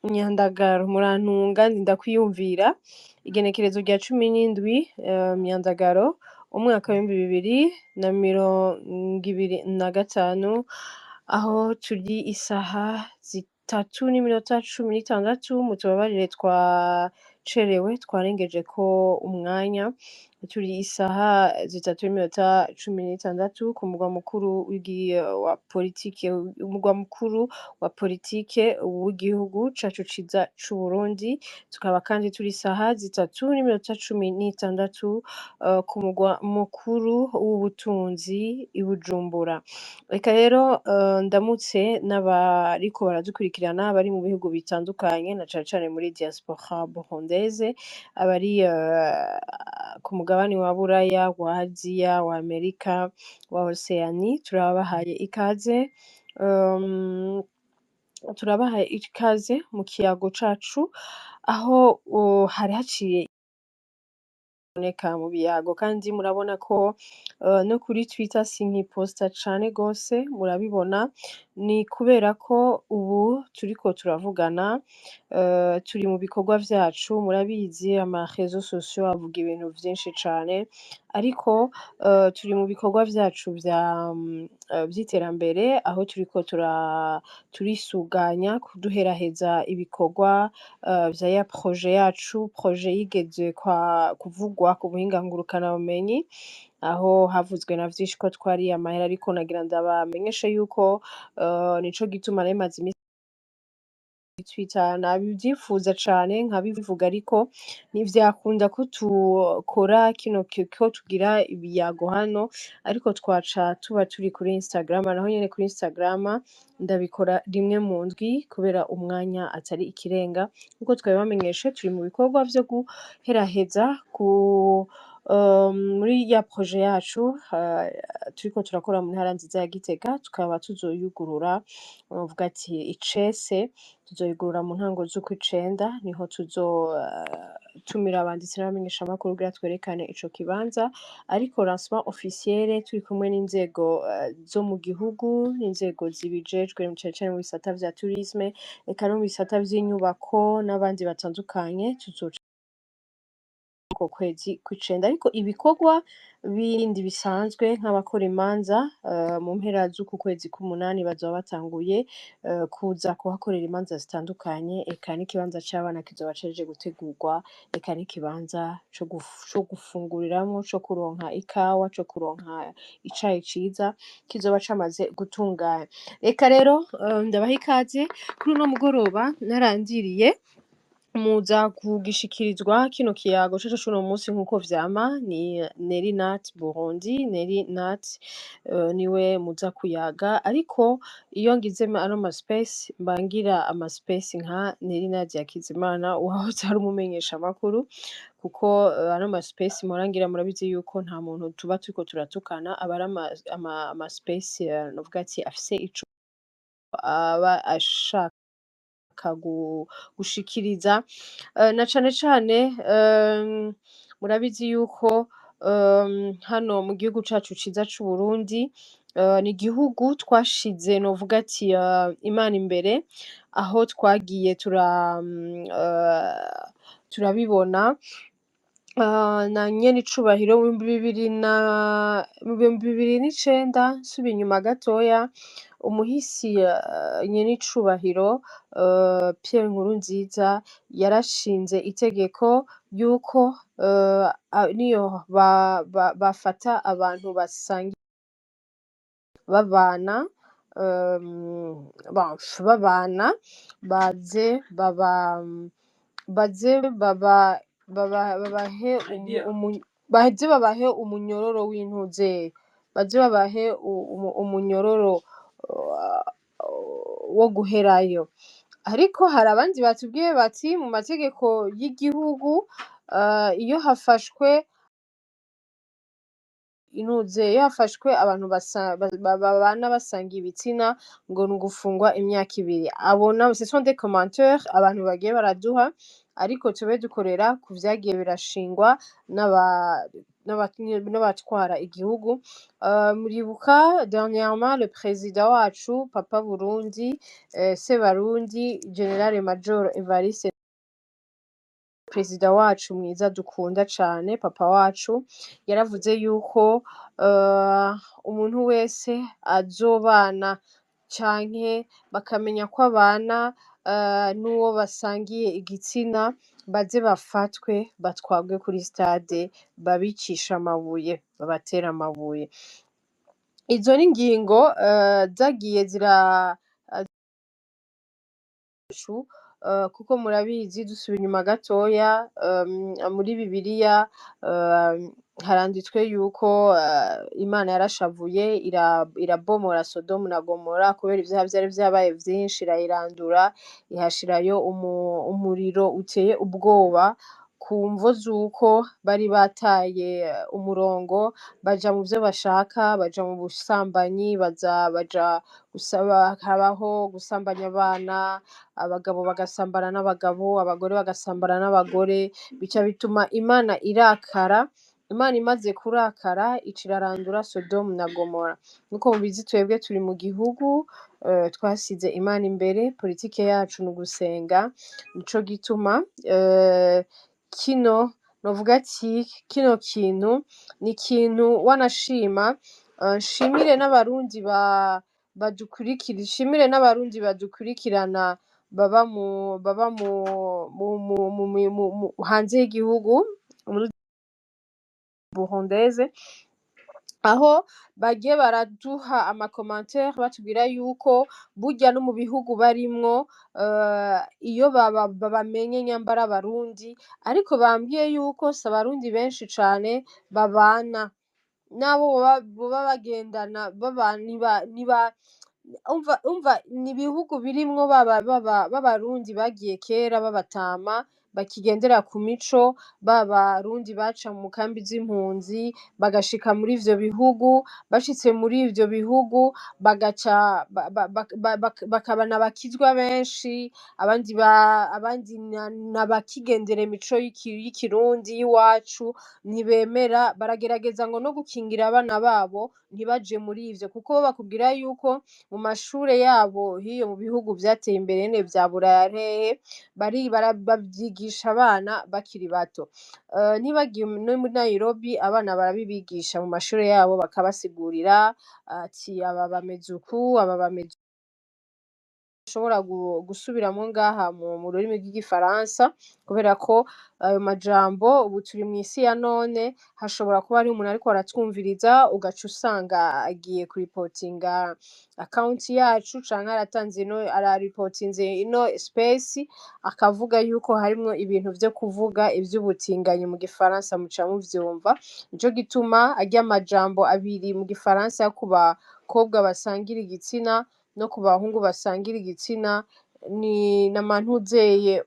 Myandagaro murantunga ndinda kwiyumvira igenekerezo rya 17 Myandagaro umwaka w'2025, aho turi isaha 3:16. Mutubabarire twacerewe, twarengejeko umwanya. Turi isaha 3:16 ku mugwa mukuru wa politike, umugwa mukuru wa politike w'igihugu cacu ciza c'Uburundi. Tukaba kandi turi isaha 3:16 ku mugwa mukuru w'ubutunzi i Bujumbura. Reka rero ndamutse n'abariko baradukurikirana bari mu bihugu bitandukanye, na cane cane muri diaspora burundaise, abari ku mugabane wa Buraya, wa Aziya, wa Amerika, wa Oceanie. Turabahaye ikaze, turabahaye ikaze mu kiyago cacu, aho hari haciye boneka mu biyago. Kandi murabona ko no kuri Twitter sinkiposta cane gose, murabibona. Ni kubera ko ubu turiko turavugana, turi mu bikorwa vyacu. Murabizi, ama réseaux sociaux avuga ibintu vyinshi cane, ariko turi mu bikorwa vyacu vy'iterambere, aho turiko turisuganya kuduheraheza ibikorwa vya ya projet yacu, projet yigeze kwa kuvugwa ku buhinga ngurukanabumenyi, aho havuzwe na vyinshi ko twariye amahera. Ariko nagira ndabamenyeshe yuko nico gituma nari maze imisi Twitter nabivyifuza cane nkabivuga, ariko ntivyakunda ko tukora kino, ko tugira ibiyago hano, ariko twaca tuba turi kuri Instagram. Naho nyene kuri Instagram ndabikora rimwe mu ndwi kubera umwanya atari ikirenga. Nkuko twabibamenyeshe, turi mu bikorwa vyo guheraheza ku muri ya projet yacu turiko turakora mu ntara nziza ya Gitega. Tukaba tuzoyugurura, novuga ati icese tuzoyugurura mu ntango z'ukwicenda. Niho tuzotumira abanditsi n'abamenyeshamakuru kugira twerekane ico kibanza, ariko lancement officiel turi kumwe n'inzego zo mu gihugu, n'inzego zibijejwe, cane cane mu bisata vya tourisme, eka no mu bisata vy'inyubako n'abandi batandukanye, tuzoca uko kwezi kw'icenda. Ariko ibikorwa bindi bisanzwe, nk'abakora imanza, mu mpera z'uku kwezi k'umunani bazoba batanguye kuza kuhakorera imanza zitandukanye. Eka n'ikibanza c'abana kizoba cejeje gutegurwa, eka n'ikibanza co gufunguriramwo, co kuronka ikawa, co kuronka icayi ciza, kizoba camaze gutunganya. Reka rero ndabaha ikaze kuri uno mugoroba. Narandiriye muza kugishikirizwa kino kiyago cacu c'uno munsi. Nkuko vyama, ni Nelly Nat Burundi. Nelly Nat niwe muza kuyaga, ariko iyo ngize ano ma space mba ngira ama space nka Nelly Nat Hakizimana uwahoze ari umumenyeshamakuru, kuko ano ma space mpora ngira, murabizi yuko nta muntu tuba turiko turatukana. Aba ari ama space novuga ati afise ico aba ashaka gushikiriza, na cane cane murabizi yuko hano mu gihugu cacu ciza c'Uburundi, ni igihugu twashize, novuga ati, Imana imbere, aho twagiye turabibona na nyenicubahiro mu bihumbi bibiri na mu 2009. Nsubiye inyuma gatoya, umuhisi nyenicubahiro Pierre Nkurunziza yarashinze itegeko yuko niyo bafata abantu basangiye babana, babana, baze baba baze baba baba babahe baze babahe umunyororo w'intuze, baze babahe umunyororo wo guherayo. Ariko hari abandi batubwiye bati mu mategeko y'igihugu, iyo hafashwe intuze, iyo hafashwe abantu babana basangiye ibitsina, ngo ni ugufungwa imyaka 2. Abo nabo ce sont des commentaires abantu bagiye baraduha, ariko tube dukorera ku vyagiye birashingwa n'aba n'abatwara igihugu. Muribuka dernièrement le président wacu, Papa Burundi, Sebarundi, Général Major Evariste, perezida wacu mwiza dukunda cane, papa wacu, yaravuze yuko umuntu wese azobana canke bakamenya ko abana n'uwo basangiye igitsina, baze bafatwe batwagwe kuri stade, babicishe amabuye, babatere amabuye. Izo ni ingingo zagiye zira kuko murabizi, dusubira inyuma gatoya, muri Bibiliya haranditswe yuko Imana yarashavuye, irabomora Sodomu na Gomora kubera ivyaha vyari vyabaye vyinshi, irayirandura, ihashirayo umuriro uteye ubwoba ku mvo z'uko bari bataye umurongo, baja mu vyo bashaka, baja mu busambanyi, baza baja gusaba, habaho gusambanya abana, abagabo bagasambana n'abagabo, abagore bagasambana n'abagore, bica bituma Imana irakara. Imana imaze kurakara, ica irarandura Sodomu na Gomora. Nkuko mubizi, twebwe turi mu gihugu twasize Imana imbere, politike yacu ni ugusenga. Nico gituma kino novuga ati kino kintu ni ikintu wanashima. Nshimire n'Abarundi badukurikira, nshimire n'Abarundi badukurikirana baba mu hanze y'igihugu, muri Burundeze, aho bagiye baraduha ama commentaires batubwira yuko burya no mu bihugu barimwo, iyo babamenye nyambara Abarundi, ariko bambwiye yuko si Abarundi benshi cane babana nabo boba bagendana niba umva ni ibihugu birimwo b'Abarundi bagiye kera b'abatama bakigendera ku mico, b'Abarundi baca mu kambi z'impunzi bagashika muri ivyo bihugu, bashitse muri ivyo bihugu bagaca bakaba n'abakizwa benshi, abandi n'abakigendera imico y'ikirundi y'iwacu, ntibemera, baragerageza ngo no gukingira abana babo ntibaje muri ivyo, kuko bakubwira yuko mu mashure yabo hiyo mu bihugu vyateye imbere nyene vya Buraya hehe bavyigisha abana bakiri bato. Ntibagiye no muri Nairobi, abana barabibigisha mu mashure yabo, bakabasigurira ati aba bameze uku, aba bameze. Ushobora gusubiramwo ngaha mu rurimi rw'igifaransa, kubera ko ayo majambo, ubu turi mw'isi ya none, hashobora kuba hari umuntu ariko aratwumviriza, ugaca usanga agiye kuripotinga account yacu, canke aratanze ino, araripotinze ino space, akavuga yuko harimwo ibintu vyo kuvuga ivy'ubutinganyi mu gifaransa, muca muvyumva. Nico gituma arya majambo abiri mu gifaransa ku bakobwa basangira igitsina no ku bahungu basangira igitsina ni namantuzeye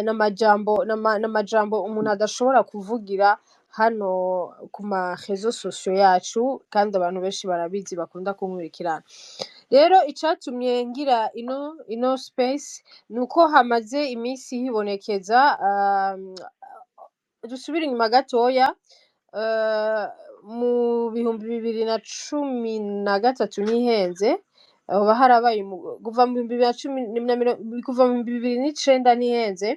n'amajambo umuntu adashobora kuvugira hano ku ma réseaux sociaux yacu, kandi abantu benshi barabizi bakunda kunkurikirana. Rero icatumye ngira ino space nuko hamaze iminsi hibonekeza, dusubire inyuma gatoya, mu 2013 ntihenze, hoba harabaye kuva mu bihumbi bibiri na cumi na kuva mu 2009 ntihenze,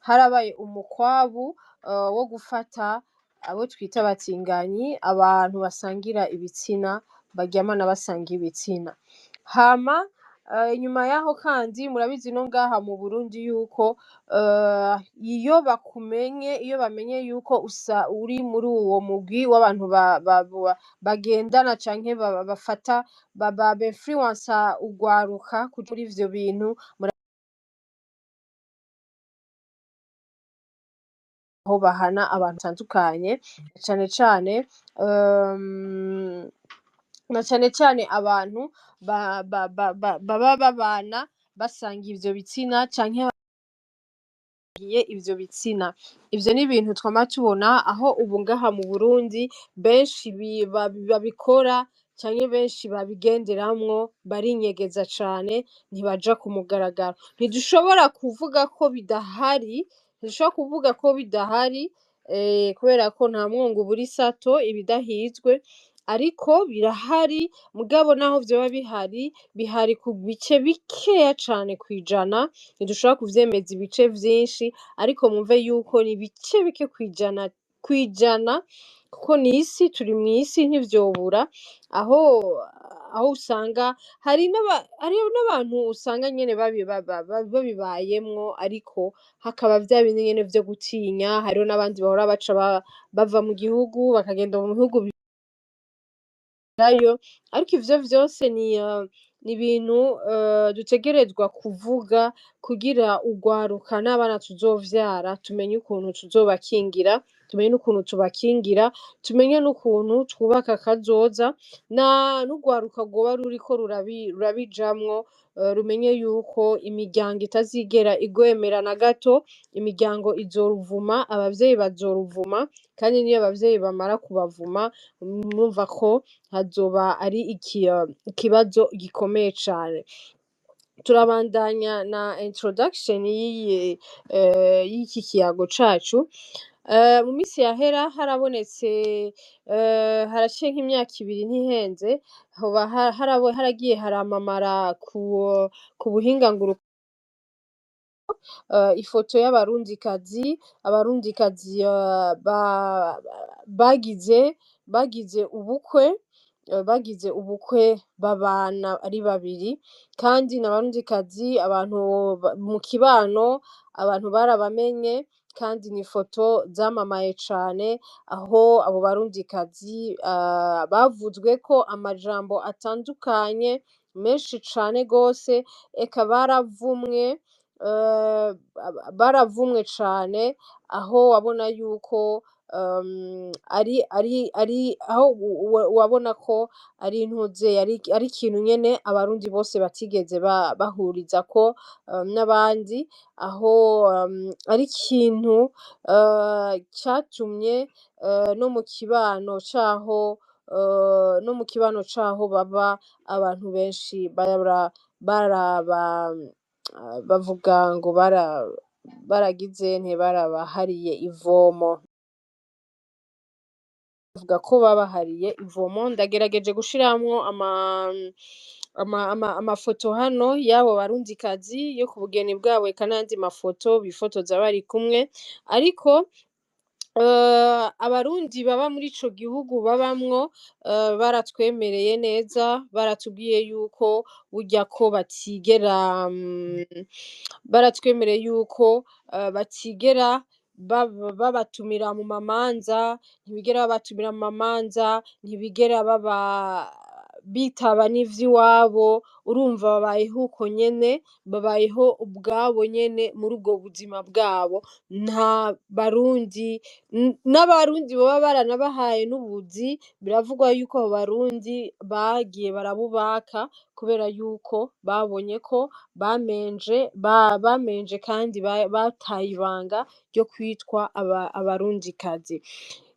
harabaye umukwabu wo gufata abo twita abatinganyi, abantu basangira ibitsina, baryamana basangiye ibitsina. Hama inyuma yaho kandi murabizi no ngaha mu Burundi yuko iyo bakumenye, iyo bamenye yuko usa uri muri uwo mugwi w'abantu bagendana canke bafata ba influença urwaruka kuri ivyo bintu, aho bahana abantu batandukanye, cane cane na cane cane abantu baba babana basangiye ivyo bitsina canke basangiye ivyo bitsina. Ivyo ni ibintu twama tubona aho ubu ngaha mu Burundi benshi babikora canke benshi babigenderamwo barinyegeza cane, ntibaja ku mugaragaro. Ntidushobora kuvuga ko bidahari, ntidushobora kuvuga ko bidahari. Kubera ko nta mwonga ubura isato ibidahizwe, ariko birahari. Mugabo naho vyoba bihari, bihari ku bice bikeya cane kwijana. Ntidushobora kuvyemeza ibice vyinshi, ariko mwumve yuko ni ibice bike kwijana kwijana, kuko n'isi turi mw'isi ntivyobura aho usanga hari n'abantu usanga nyene babibayemwo, ariko hakaba vya bindi nyene vyo gutinya. Hariho n'abandi bahora baca bava mu gihugu bakagenda mu bihugu birayo, ariko ivyo vyose ni ibintu dutegerezwa kuvuga kugira urwaruka n'abana tuzovyara tumenye ukuntu tuzobakingira, tumenye n'ukuntu tubakingira, tumenye n'ukuntu twubaka kazoza n'urwaruka rwoba ruriko rurabijamwo, rumenye yuko imiryango itazigera igwemera na gato. Imiryango izoruvuma, abavyeyi bazoruvuma, kandi niyo abavyeyi bamara kubavuma murumva ko hazoba ari ikibazo gikomeye cane. Turabandanya na introduction y'iki kiyago cacu. Mu minsi yahera harabonetse, haraciye nk'imyaka 2 ntihenze, hoba haragiye haramamara ku buhinga nguru ifoto y'abarundikazi, bagize ubukwe, babana ari babiri, kandi n'abarundikazi abantu mu kibano abantu barabamenye, kandi ni ifoto zamamaye cane aho abo barundikazi bavuzweko amajambo atandukanye menshi cane gose, eka baravumwe, baravumwe cane, aho wabona yuko ari aho wabona ko ari intuze ari ikintu nyene abarundi bose batigeze bahurizako n'abandi, aho ari ikintu catumye no mu kibano caho, no mu kibano caho baba abantu benshi baraba bavuga ngo baragize ntibarabahariye ivomo. Bavuga ko babahariye ivomo. Ndagerageje gushiramwo amafoto hano y'abo barundikazi yo ku bugeni bwabo, eka n'ayandi mafoto bifotoza bari kumwe, ariko abarundi baba muri ico gihugu babamwo baratwemereye neza, baratubwiye yuko burya ko batigera, baratwemereye yuko batigera babatumira mu mamanza, ntibigera babatumira mu mamanza, ntibigera baba bitaba n'ivy'iwabo. Urumva babayeho uko nyene, babayeho ubwabo nyene muri ubwo buzima bwabo. Nta barundi n'abarundi baba baranabahaye n'ubuzi, biravugwa yuko abo barundi bagiye barabubaka kubera yuko babonye ko bamenje kandi bataye ibanga ryo kwitwa abarundikazi.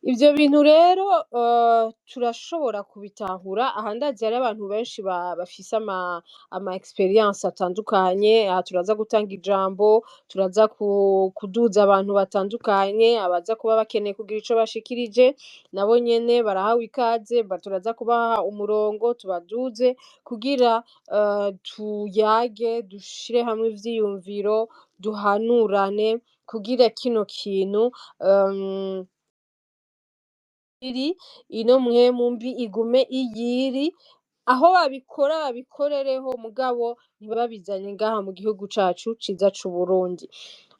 Ivyo bintu rero turashobora kubitahura. Aha ndazi hariho abantu benshi bafise ama experience atandukanye. Aha turaza gutanga ijambo, turaza kuduza abantu batandukanye, abaza kuba bakeneye kugira ico bashikirije nabo nyene barahawe ikaze, turaza kubaha umurongo tubaduze kugira tuyage, dushire hamwe ivyiyumviro, duhanurane kugira kino kintu iri ino mpwemu mbi igume iyiri. Aho babikora babikorereho, mugabo ntibabizanye ngaha mu gihugu cacu ciza c'Uburundi.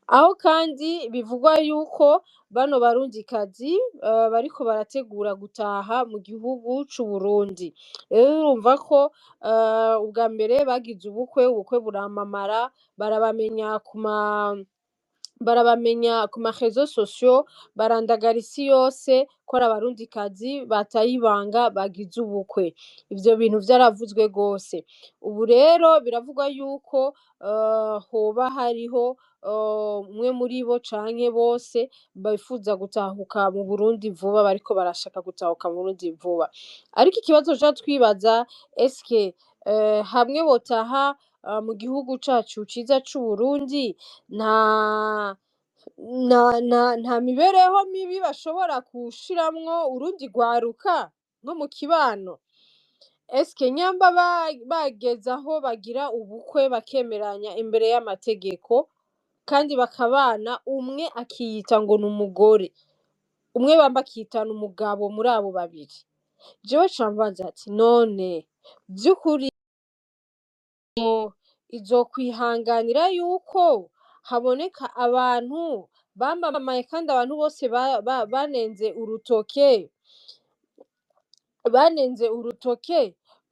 Aho kandi bivugwa yuko bano barundikazi bariko barategura gutaha mu gihugu c'Uburundi. Rero urumva ko ubwa mbere bagize ubukwe, ubukwe buramamara, barabamenya ku ma réseaux sociaux, barandagara isi yose ko ari abarundikazi bataye ibanga bagize ubukwe. Ivyo bintu vyaravuzwe gose. Ubu rero biravugwa yuko hoba hariho umwe muri bo canke bose bifuza gutahuka mu Burundi vuba, bariko barashaka gutahuka mu Burundi vuba. Ariko ikibazo duca twibaza, eske hamwe botaha mu gihugu cacu ciza c'Uburundi, nta Nta mibereho mibi bashobora gushiramwo urundi rwaruka nko mu kibano? Eske nyamba bageze aho bagira ubukwe bakemeranya imbere y'amategeko kandi bakabana, umwe akiyita ngo ni umugore, umwe bamba akiyita umugabo muri abo babiri, jewe ca mbaza ati none vy'ukuri izokwihanganira yuko haboneka abantu bamamaye kandi abantu bose banenze urutoke,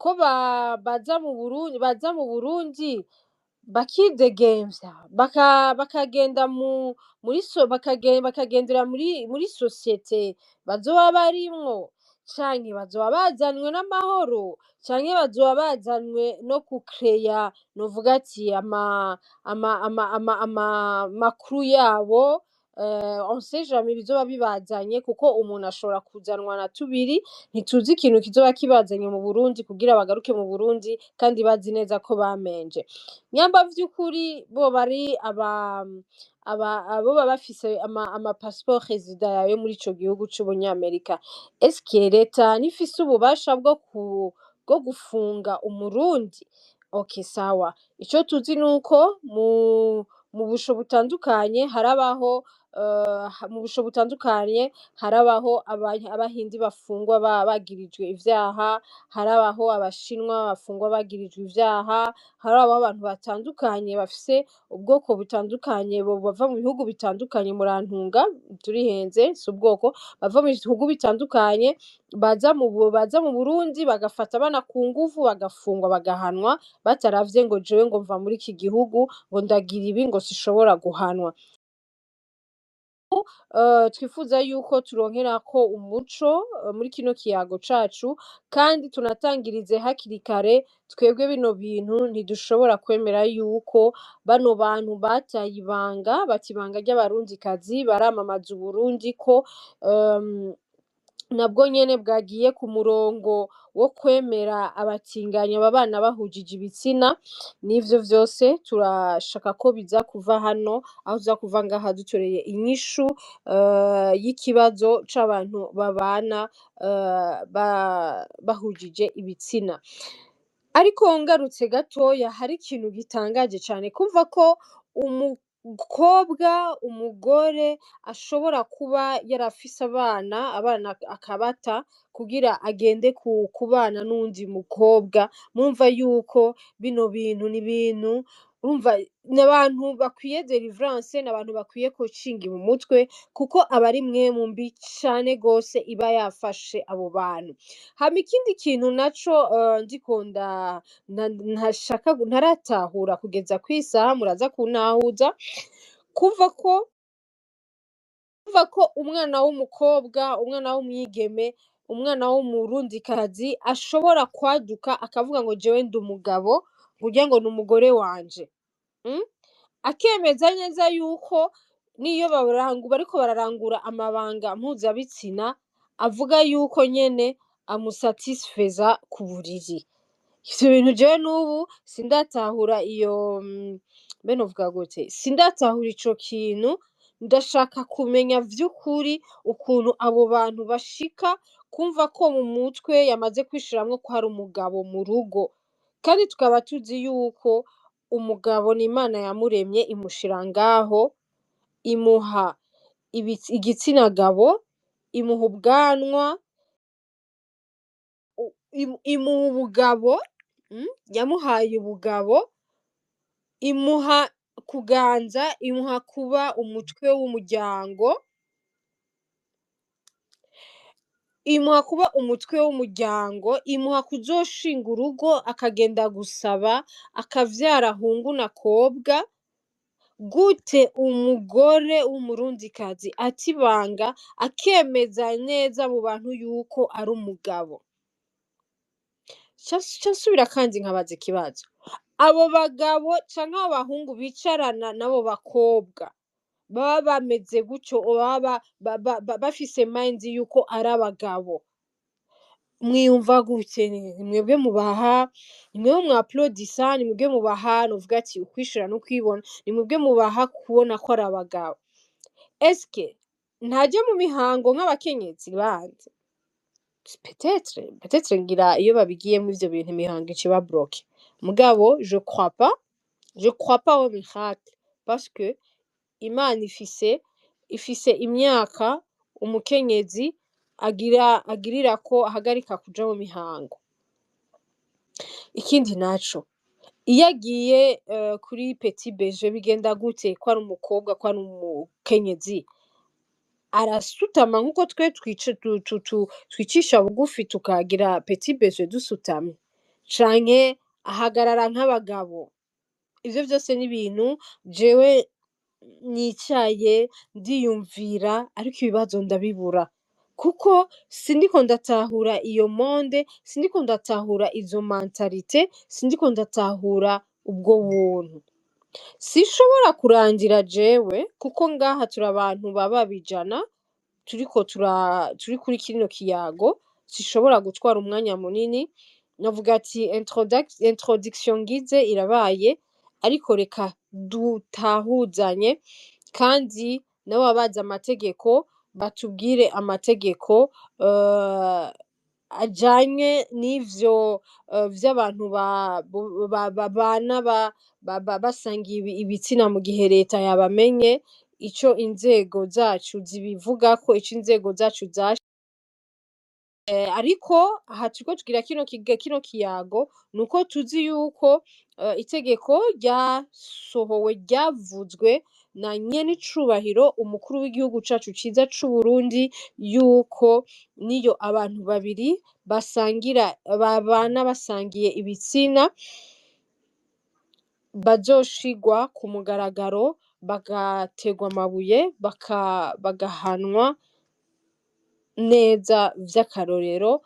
ko baza mu Burundi, bakidegemvya, bakagenda muri so, bakagendera muri sosiyete bazoba barimwo, canke bazoba bazanywe n'amahoro, canke bazoba bazanywe no kukeya, novuga ati ama makuru yabo. On sait jamais ibizoba bibazanye, kuko umuntu ashobora kuzanwa na tubiri, ntituzi ikintu kizoba kibazanye mu Burundi kugira bagaruke mu Burundi kandi bazi neza ko bamenje. Nyamba vy'ukuri bo bari aba abo baba bafise ama passeport résident yo muri ico gihugu c'Ubunyamerika, eske leta ntifise ububasha bwo gufunga Umurundi? Okay, sawa. Ico tuzi nuko mu busho butandukanye harabaho, mu busho butandukanye harabaho abahindi bafungwa bagirijwe ivyaha, harabaho abashinwa bafungwa bagirijwe ivyaha, harabaho abantu batandukanye bafise ubwoko butandukanye bava mu bihugu bitandukanye, murantunga turihenze si ubwoko, bava mu bihugu bitandukanye baza mu Burundi bagafata abana ku nguvu, bagafungwa, bagahanwa bataravye ngo jewe ngo mva muri iki gihugu ngo ndagira ibi ngo sishobora guhanwa. Twifuza yuko turonkerako umuco muri kino kiyago cacu, kandi tunatangirize hakiri kare. Twebwe bino bintu ntidushobora kwemera yuko bano bantu bataye ibanga, bata ibanga ry'abarundikazi, baramamaza Uburundi ko nabwo nyene bwagiye ku murongo wo kwemera abatinganyi ababana bahujije ibitsina. N'ivyo vyose turashaka ko biza kuva hano, aho tuza kuva ngaha dutoreye inyishu y'ikibazo c'abantu babana bahujije ibitsina. Ariko ngarutse gatoya, hari ikintu gitangaje cane kumva ko umukobwa, umugore ashobora kuba yarafise abana, abana akabata kugira agende kubana n'uwundi mukobwa. Murumva yuko bino bintu ni ibintu, urumva n'abantu bakwiye delivrance, n'abantu bakwiye coaching mu mutwe, kuko aba ari mwemu mbi cane gose iba yafashe abo bantu. Hama ikindi kintu naco, ndiko ntashaka ntaratahura kugeza kwisaha, muraza kuntahuza, kumva ko umwana w'umukobwa, umwana w'umwigeme, umwana w'umurundikazi ashobora kwaduka akavuga ngo jewe ndi umugabo, nkurya ngo ni umugore wanje. Akemeza neza yuko niyo bariko bararangura amabanga mpuzabitsina, avuga yuko nyene amusatisfeza ku buriri. Ivyo bintu jewe n'ubu sindatahura iyo, mbe novuga gute, sindatahura ico kintu. Ndashaka kumenya vy'ukuri ukuntu abo bantu bashika kumva ko mu mutwe yamaze kwishiramwo ko hari umugabo mu rugo, kandi tukaba tuzi yuko umugabo ni Imana yamuremye, imushira ngaho, imuha igitsina gabo, imuha ubwanwa, imuha ubugabo, yamuhaye ubugabo, imuha kuganza, imuha kuba umutwe w'umuryango, imuha kuba umutwe w'umuryango, imuha kuzoshinga urugo, akagenda gusaba, akavyara hungu na kobwa. Gute umugore w'umurundikazi atibanga akemeza neza mu bantu yuko ari umugabo? Ca nsubira kandi nkabaza ikibazo, abo bagabo canke abo bahungu bicarana n'abo bakobwa baba bameze gutyo, baba bafise mind yuko ari abagabo, mwiyumva gute? Mwebwe mubaha, nimwebwe mwaplodisa, nimwebwe mubaha novuga ati ukwishira no kwibona, nimwebwe mubaha kubona ko ari abagabo. Eske ntaja mu mihango nk'abakenyezi bandi? Peut-être ngira iyo babigiyemwo ivyo bintu imihango ica iba bloquée. Mugabo je crois pas au miracle, parce que Imana ifise imyaka umukenyezi agira agirirako ahagarika kuja mu mihango. Ikindi naco, iyo agiye kuri petit besoin bigenda gute? Ko ari umukobwa, ko ari umukenyezi, arasutama nkuko twe twicisha bugufi tukagira petit besoin dusutamye, canke ahagarara nk'abagabo? Ivyo vyose ni ibintu jewe nicaye ndiyumvira, ariko ibibazo ndabibura, kuko sindiko ndatahura iyo monde, sindiko ndatahura izo mentalité, sindiko ndatahura ubwo buntu. Sinshobora kurangira jewe, kuko ngaha turi abantu baba 100 turiko turi kuri kino kiyago. Sinshobora gutwara umwanya munini. Novuga ati introduction ngize irabaye, ariko reka dutahuzanye, kandi nabo bazi amategeko batubwire amategeko ajanye n'ivyo vy'abantu babana basangiye ibitsina mu gihe leta yabamenye, ico inzego zacu zibivugako, ico inzego zacu za. Ariko aha turiko tugira kino kiyago nuko tuzi yuko itegeko ryasohowe, ryavuzwe na nyenicubahiro umukuru w'igihugu cacu ciza c'Uburundi, yuko niyo abantu babiri basangira, babana basangiye ibitsina, bazoshigwa ku mugaragaro, bagategwa amabuye, bagahanwa neza vy'akarorero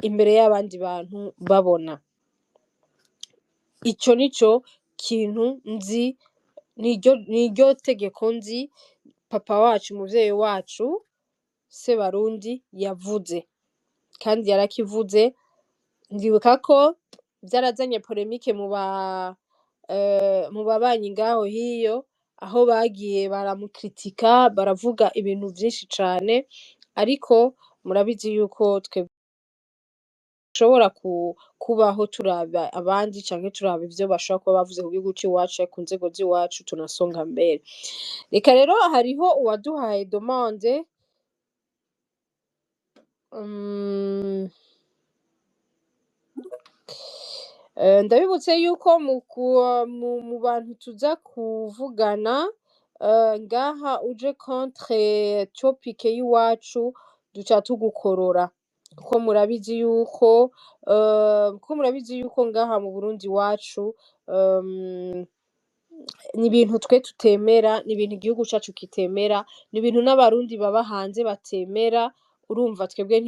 imbere y'abandi bantu babona. Ico nico kintu nzi, niryo tegeko nzi papa wacu, umuvyeyi wacu Sebarundi yavuze, kandi yarakivuze. Ndibuka ko vyarazanye polémique mu babanyi ngaho hiyo, aho bagiye baramukritika, baravuga ibintu vyinshi cane, ariko murabizi yuko twe dushobora kubaho turaba abandi canke turaba ivyo bashobora kuba bavuze ku gihugu c'iwacu, ku nzego z'iwacu tunasonga mbere. Reka rero, hariho uwaduhaye demande. Ndabibutse yuko mu bantu tuza kuvugana ngaha, uje contre topic y'iwacu duca tugukorora, kuko murabizi yuko ngaha mu Burundi iwacu ni ibintu twe tutemera, ni ibintu igihugu cacu kitemera, ni ibintu n'Abarundi baba hanze batemera. Urumva twebwe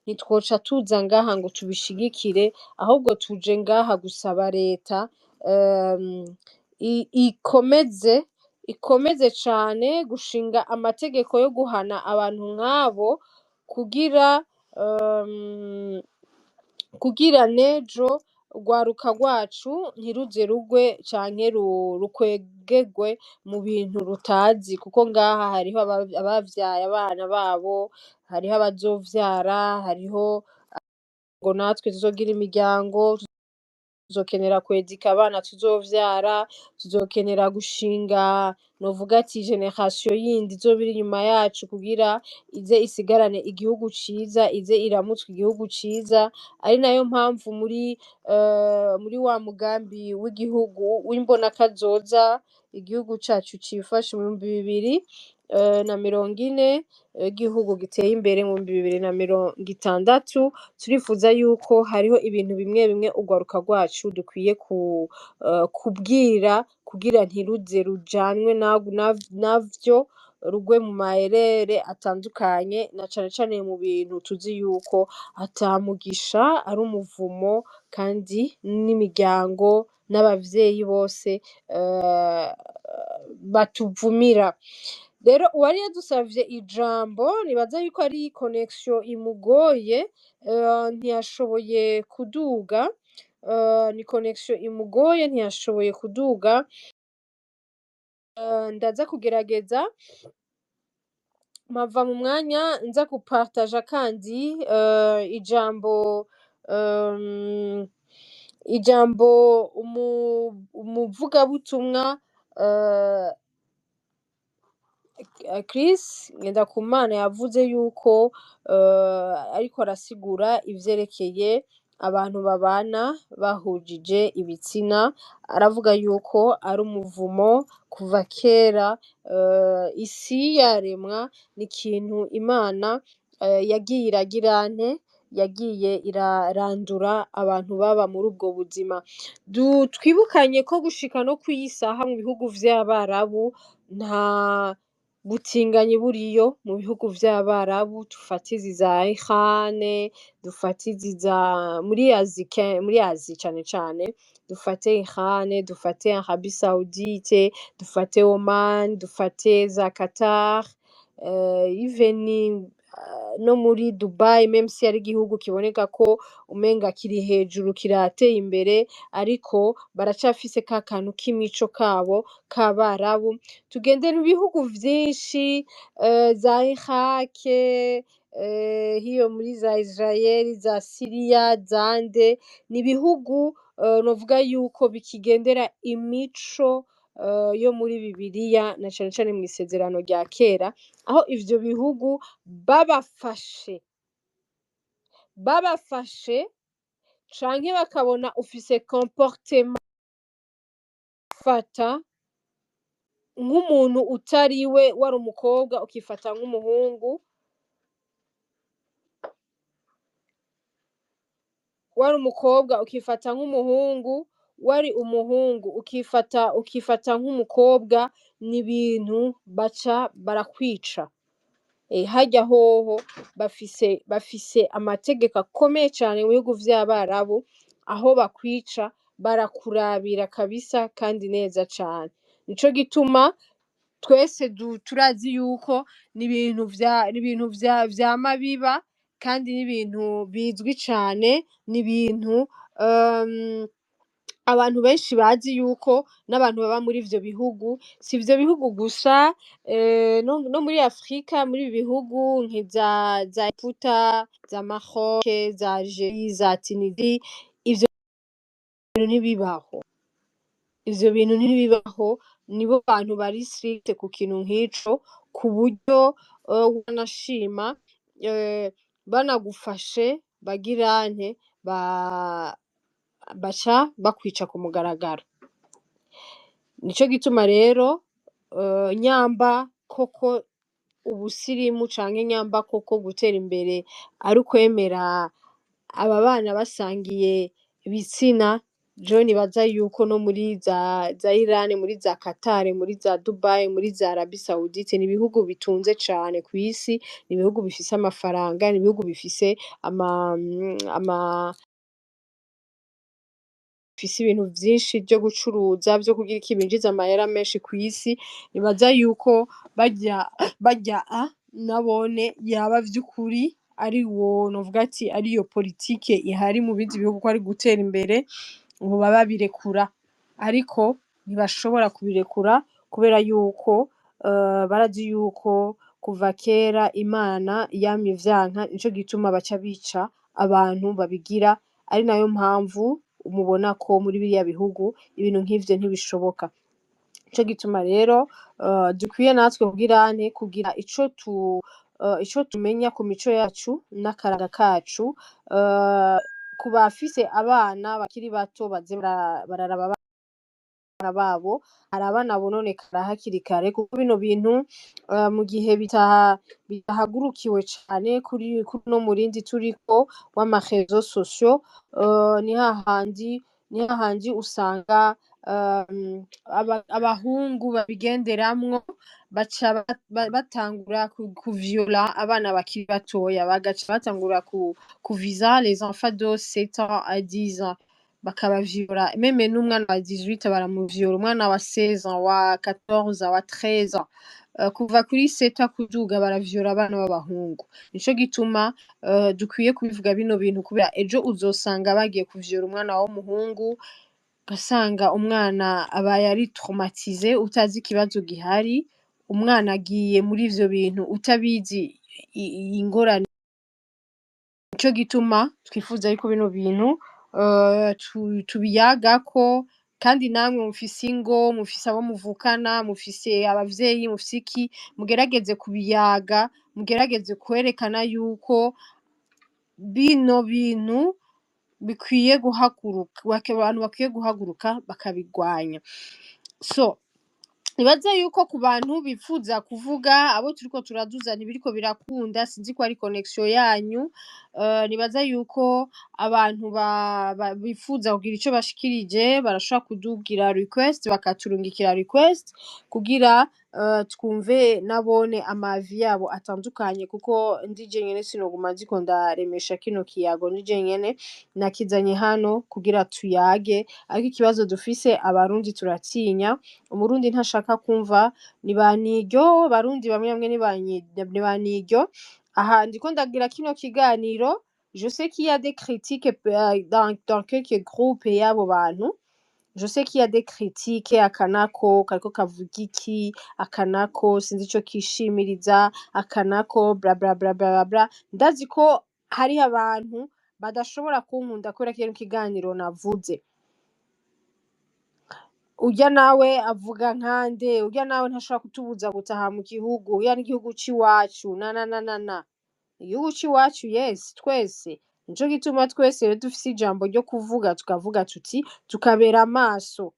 ntitwoca tuza ngaha ngo tubishigikire, ahubwo tuje ngaha gusaba leta ikomeze cane gushinga amategeko yo guhana abantu nk'abo, kugira nejo urwaruka rwacu ntiruze rugwe canke rukwegegwe mu bintu rutazi, kuko ngaha hariho abavyaye abana babo, hariho abazovyara, hariho ngo natwe tuzogira imiryango, tuzokenera kwedika abana tuzovyara, tuzokenera gushinga novuga ati génération yindi izoba iri inyuma yacu, kugira ize isigarane igihugu ciza, ize iramutswe igihugu ciza. Ari nayo mpamvu muri wa mugambi w'igihugu w'imbonakazoza igihugu cacu cifashe mu 2040, igihugu giteye imbere mu 2060, turifuza yuko hariho ibintu bimwe bimwe urwaruka rwacu dukwiye kubwira, kugira ntiruze rujanwe navyo, rugwe mu mayerere atandukanye, na cane cane mu bintu tuzi yuko ata mugisha, ari umuvumo, kandi n'imiryango n'abavyeyi bose batuvumira. Rero uwari yadusavye ijambo, nibaza yuko ari connexion imugoye, ntiyashoboye kuduga. Ni connexion imugoye, ntiyashoboye kuduga. Ndaza kugerageza. Mpava mu mwanya nza gupartaja kandi ijambo, ijambo umuvugabutumwa Chris Ngendakumana yavuze yuko ariko arasigura ivyerekeye abantu babana bahujije ibitsina, aravuga yuko ari umuvumo kuva kera, isi yaremwa ni ikintu Imana yagiye iragira nte, yagiye irarandura abantu baba muri ubwo buzima. Twibukanye ko gushika no kw'iyi saha mu bihugu vy'Abarabu nta butinganyi buriyo mu bihugu vy'Abarabu, dufate izi za Iran, dufate izi za muri Asie, muri Asie cane cane, dufate Iran, dufate Arabie Saoudite, dufate Oman, dufate za Qatar, even no muri Dubai, même si ari igihugu kiboneka ko umenga kiri hejuru kirateye imbere, ariko baracafise ka kantu k'imico kabo k'Abarabu. Tugende mu bihugu vyinshi, za Iraq, hiyo muri za Israel, za Syria, zande, ni ibihugu novuga yuko bikigendera imico yo muri Bibiliya na cane cane mw'isezerano rya kera, aho ivyo bihugu babafashe canke bakabona ufise comportement fata nk'umuntu utariwe, wari umukobwa ukifata nk'umuhungu, wari umukobwa ukifata nk'umuhungu, wari umuhungu ukifata nk'umukobwa, ni ibintu baca barakwica. Harya hoho bafise amategeko akomeye cane mu bihugu vy'Abarabu, aho bakwica barakurabira kabisa kandi neza cane. Nico gituma twese turazi yuko ni ibintu vyama biba, kandi n'ibintu bizwi cane, ni ibintu abantu benshi bazi yuko n'abantu baba muri ivyo bihugu, si ivyo bihugu gusa, no muri Afrika, muri ibi bihugu nkiza za Egiputa, za Maroc, za Algerie, za Tunisie, ivyo bintu ntibibaho. Ivyo bintu ntibibaho, nibo bantu bari strict ku kintu nk'ico, ku buryo wanashima banagufashe bagirante baca bakwica ku mugaragaro. Nico gituma rero nyamba koko ubusirimu canke nyamba koko gutera imbere ari ukwemera aba bana basangiye ibitsina, jewe nibaza yuko no muri za Iran, muri za Qatar, muri za Dubai, muri za Arabie Saoudite, ni ibihugu bitunze cane kw'isi, ni ibihugu bifise amafaranga, ni ibihugu bifise ama, ama bifise ibintu vyinshi vyo gucuruza, vyo kugira iki, binjiza amahera menshi kw'isi. Nibaza yuko barya nabone yaba vy'ukuri ari wo novuga ati ariyo politike ihari mu bindi bihugu ko ari gutera imbere, ubu baba babirekura, ariko ntibashobora kubirekura kubera yuko barazi yuko kuva kera Imana yamye ivyanka, nico gituma baca bica abantu babigira, ari nayo mpamvu mubona ko muri biriya bihugu ibintu nk'ivyo ntibishoboka. Nico gituma rero dukwiye natwe kugira nte kugira ico tumenya ku mico yacu n'akaranga kacu, ku bafise abana bakiri bato baze bararaba abana babo, hari abana bononekara hakiri kare, kuko bino bintu mu gihe bidahagurukiwe cane kuri no murindi turiko w'ama réseaux sociaux, ni hahandi usanga abahungu babigenderamwo baca batangura kuviola abana bakiri batoya, bagaca batangura kuviza les enfants de 7 ans à 10 ans bakabaviola, même n'umwana wa 18 baramuviola, umwana wa 16 ans, wa 14 ans, wa 13 ans, kuva kuri 7 ans kuduga baraviola abana b'abahungu. Nico gituma dukwiye kubivuga bino bintu, kubera ejo uzosanga bagiye kuvyola umwana w'umuhungu, ugasanga umwana abaye ari traumatisé, utazi ikibazo gihari. Umwana agiye muri ivyo bintu utabizi ingorane. Nico gituma twifuza yuko bino bintu tubiyagako, kandi namwe mufise ingo, mufise abo muvukana, mufise abavyeyi, mufise iki, mugerageze kubiyaga, mugerageze kwerekana yuko bino bintu bikwiye guhaguruka, abantu bakwiye guhaguruka bakabigwanya. So nibaze yuko ku bantu bifuza kuvuga, abo turiko turaduza ntibiriko birakunda, sinzi ko ari connection yanyu. Nibaza yuko abantu bifuza kugira ico bashikirije barashobora kudugira request, bakaturungikira request kugira twumve nabone ama avis yabo atandukanye, kuko ndi jenyene sinoguma nziko ndaremesha kino kiyago ndi jenyene. Nakizanye hano kugira tuyage, ariko ikibazo dufise, Abarundi turatinya. Umurundi ntashaka kumva, ni ba niryo Barundi bamwe bamwe ni ba niryo. Aha ndiko ndagira kino kiganiro, je sais qu'il y a des critiques dans quelques groupes y'abo bantu. Je sais qu'il y a des critiques, akanako kariko kavuga iki, akanako sinzi ico kishimiriza, akanako bla bla bla bla bla. Ndazi ko hariho abantu badashobora kunkunda kubera kino kiganiro navuze. Urya nawe avuga nkande, urya nawe ntashobora kutubuza gutaha mu gihugu, urya n'igihugu c'iwacu, na na na na na igihugu c'iwacu. Yes, twese nico gituma twese rero dufise ijambo ryo kuvuga, tukavuga tuti tukabera amaso,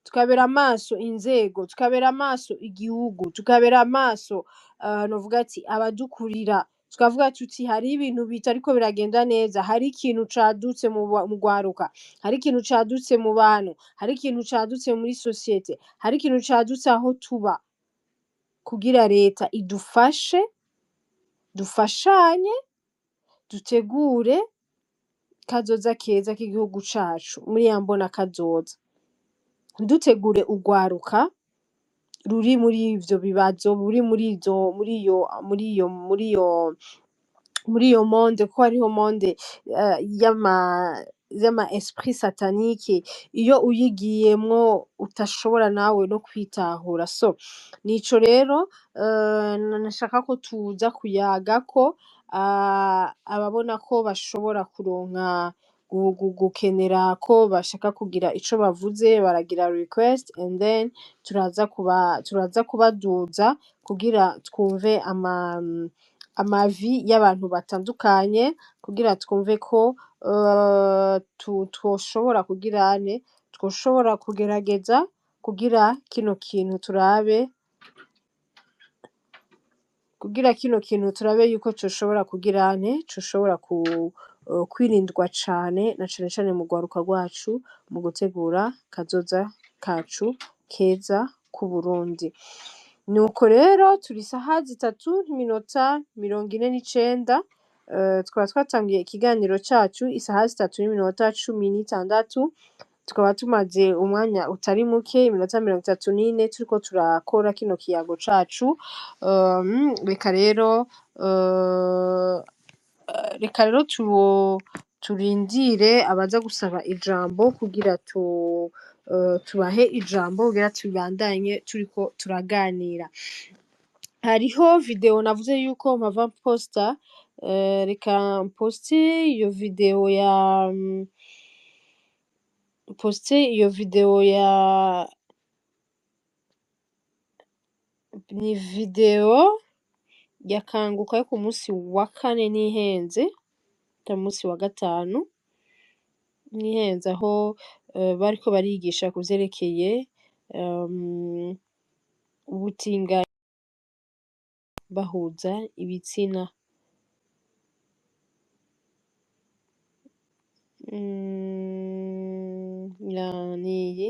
tukabera amaso inzego, tukabera amaso igihugu, tukabera amaso novuga ati abadukurira, tukavuga tuti hari ibintu bitariko biragenda neza, hari ikintu cadutse mu rwaruka, hari ikintu cadutse mu bantu, hari ikintu cadutse muri société, hari ikintu cadutse aho tuba, kugira leta idufashe, dufashanye, dutegure kazoza keza k'igihugu cacu muri ya mbona kazoza. Ntidutegure urwaruka ruri muri ivyo bibazo, ruri muri izo muri iyo monde, kuko hariho monde y'ama esprit satanique, iyo uyigiyemwo utashobora nawe no kwitahura. So nico rero nashaka ko tuza kuyagako. Ababona ko bashobora kuronka gukenera ko bashaka kugira ico bavuze, baragira request and then turaza kubaduza kugira twumve ama avis y'abantu batandukanye, kugira twumve ko twoshobora kugira ane, twoshobora kugerageza kugira kino kintu turabe, kugira kino kintu turabe yuko coshobora kugira ane, coshobora kwirindwa cane, na cane cane mu rwaruka rwacu, mu gutegura kazoza kacu keza k'Uburundi. Nuko rero turi isaha 3:49, tukaba twatangiye ikiganiro cacu isaha 3:16, tukaba tumaze umwanya utari muke, iminota 34, turiko turakora kino kiyago cacu. Reka rero turindire abaza gusaba ijambo kugira tubahe ijambo kugira tubandanye turiko turaganira. Hariho video navuze yuko mpava mposta, reka mposte iyo video ya poste iyo video ya ni video ya Kanguka yo ku munsi wa kane ntihenze, ku munsi wa gatanu ntihenze, aho bariko barigisha ku vyerekeye ubutinganyi bahuza ibitsina. Ya niyi.